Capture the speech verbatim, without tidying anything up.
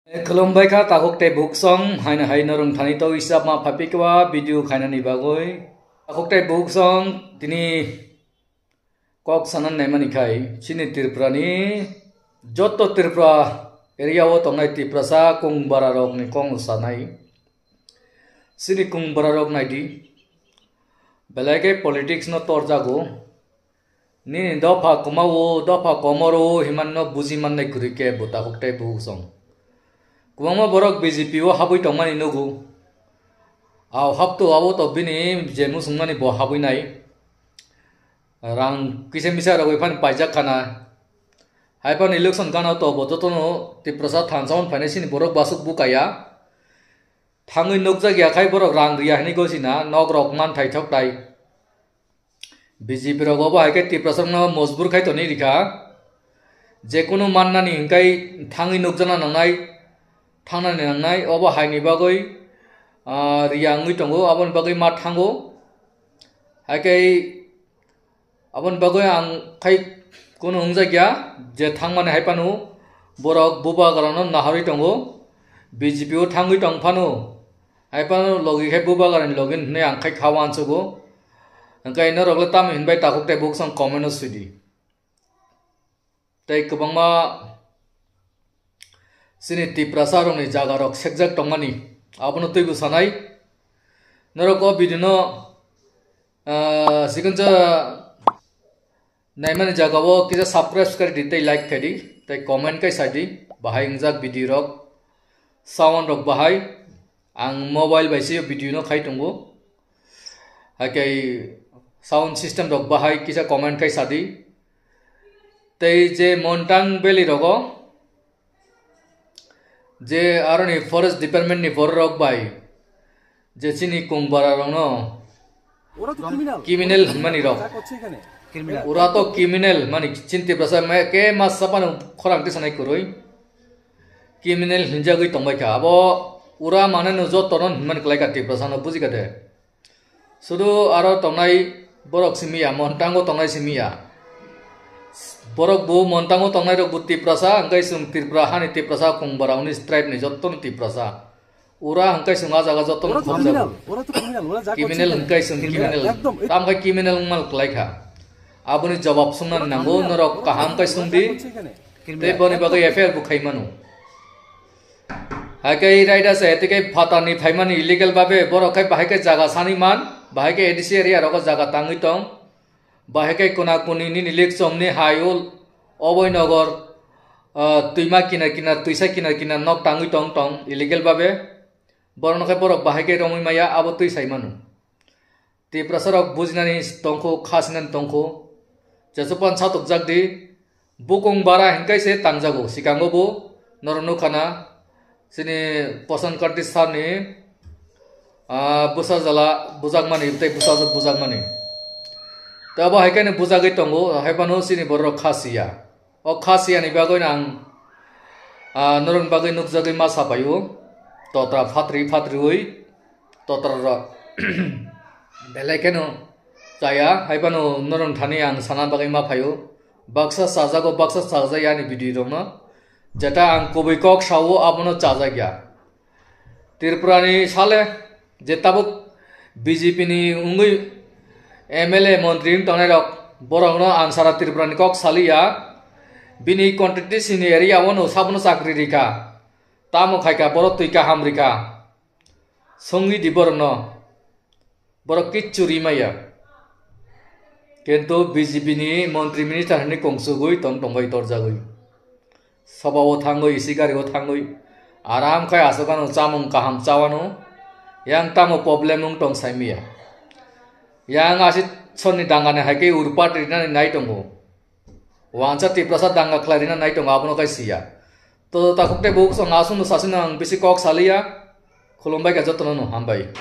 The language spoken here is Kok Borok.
Khulumbai kha takhuk tei buksong, haino hai norong thani to isap ma phapi kwa video khainani bagwi. Takhuk tei buksong tini kok sanani naimani khai, chini Tripura ni joto Tripura area o tongnai Tiprasa kung bara rok ni kong sanai. Chini kung bara rok naidi, belai khe politics no torjago. Nini dopha kwmao, dopha komoro hinmano buji mannai kwrwi khe bo takhuk tei buksong. Kwbangma borok B J P o habwi tongmani nugo. Ao hapto abo to bini je musungmani bo habwi nai. Rang kisa misa rogwi phano paijak khana. Hai phano election gana to bo jotono Tiprasa thansa hwn phainai sini borok basuk bukaya. Thangwi nukjak ya khai borok rang riya hinwi gosina nok rok man thai thok tai. B J P rok obo hai khe Tiprasa no mojbur khai toni rikha. Jekunu mannani hinkai thangwi nukjana nangnai, thangnani nangnai, obo haini bagwi, ah, riya wngwi tongo, aboni bagwi ma thango. Hai khe aboni bagwi ang khai kunu wngjakya je thangmani hai phano borok bubagrano naharwi tongo, B J P o thangwi tong phano hai phano logi khe bubagrani logi hinwi ang khai kha uansugo. Hwnkhe norok le tamo hinbai takhuk tei buksong comment o swidi. Tei kwbangma chini Tiprasa rokni jaga rok sekjak tongmani abono twibo sanai. Norok o video no, ah, sikonsa naimani jaga o kisa subscribe kari di tei like khai di tei comment kai sai di, bahai wngjak video rok, sound rok bahai, ang mobile bai se video no khai tongo, hai khe sound system rok bahai kisa comment kai sa di. Tei je Montang Valley rogo je aroni forest department ni borok rok bai je chini kung bara rok no Ora to criminal. Criminal hwnmani rok. Attack hocche ekhane. Criminal. Ora to criminal mani chin Tiprasa me ke mas sapano khorang tisanai kwrwi. Criminal hinjagwi tongbai kha. Abo ura mane no joto no hinmani kwlai kha Tiprasa no buji kha de. Sudu aro tongnai borok simi ya, Montango tongnai simi ya. Borok bo Montango tongnai rok bo Tiprasa, hwnkhe chwng Tripura hani Tiprasa kung bara uni tribe ni joto no Tiprasa. Ura hwnkhe chwng a jaga joto no Ora to khobjago. Criminal, ora to criminal, ora jak Criminal hocche hwnkhe chwng ekhane. Criminal. Ekdom, ek- Tam khai criminal wngma kwlai kha. Aboni jawab swngnani nango, norok kaham khai swngdi. Tei boni bagwi F I R bo khai mano. Hai khe raida se, tei khe phatarni phaimani illegal babe, borok khai bahai khe jaga sani man, bahai khe A D C area rogo jaga tangwi tong, bahai khe kona koni nini lekchomni hai o Oboi Nogor, ah, twima kinar kinar, twisa kinar kinar nok tangwi tong tong illegal babe. Borokno khe borok bahai khe romwi maya, abo twi sai mano. Tiprasa rok bujinani tongkho, khasinani tongkho, jesupan satukjak di, bukung bara hinkai se tangjago, sikango bo norok nukha na, chini Poson Kanti sir ni, ah, bwsa jala bujakmani tei bwsajwk bujakmani. Tei abo hai khe no bujagwi tongo, hai phano chini borok kha siya. O kha siyani bagwi no ang, ah, norokni bagwi nukjagwi ma sapaio, totra phatri phatriwi, totra rok belai kheno chaya, hai phano norokni thani ang sana bagwi ma phaio, baksa chajago, baksa chajaya ani video rokno, jeta ang kubui kok sao, abono chajakya. Tripura ni sale je tabuk B J P ni wngwi M L A montri wng tongnai rok, borok no ansara Tripura ni kok saliya, bini constituency ni area o no sabono chakri rikha, tamo khaikha borok twi kaham rikha, songwi di borok no. Borok kichu rimaya. Kintu B J P ni montri minister hinwi kongsugwi tong tongbai torjagwi. Soba o thangwi, isi gari o thangwi. Aram khai aswk ano chamung kaham chawano. Yang tamo problem wng tong saimaya. Yang asi sonni dangani hai khe urpat rinani nai tongo. Wansa Tiprasa danga khlai rina nai tongo abono khai siya. To takhuk tei bukhuk song aswk no sasino ang bisi kok saliya. Khulumbai kha jotono no hambai.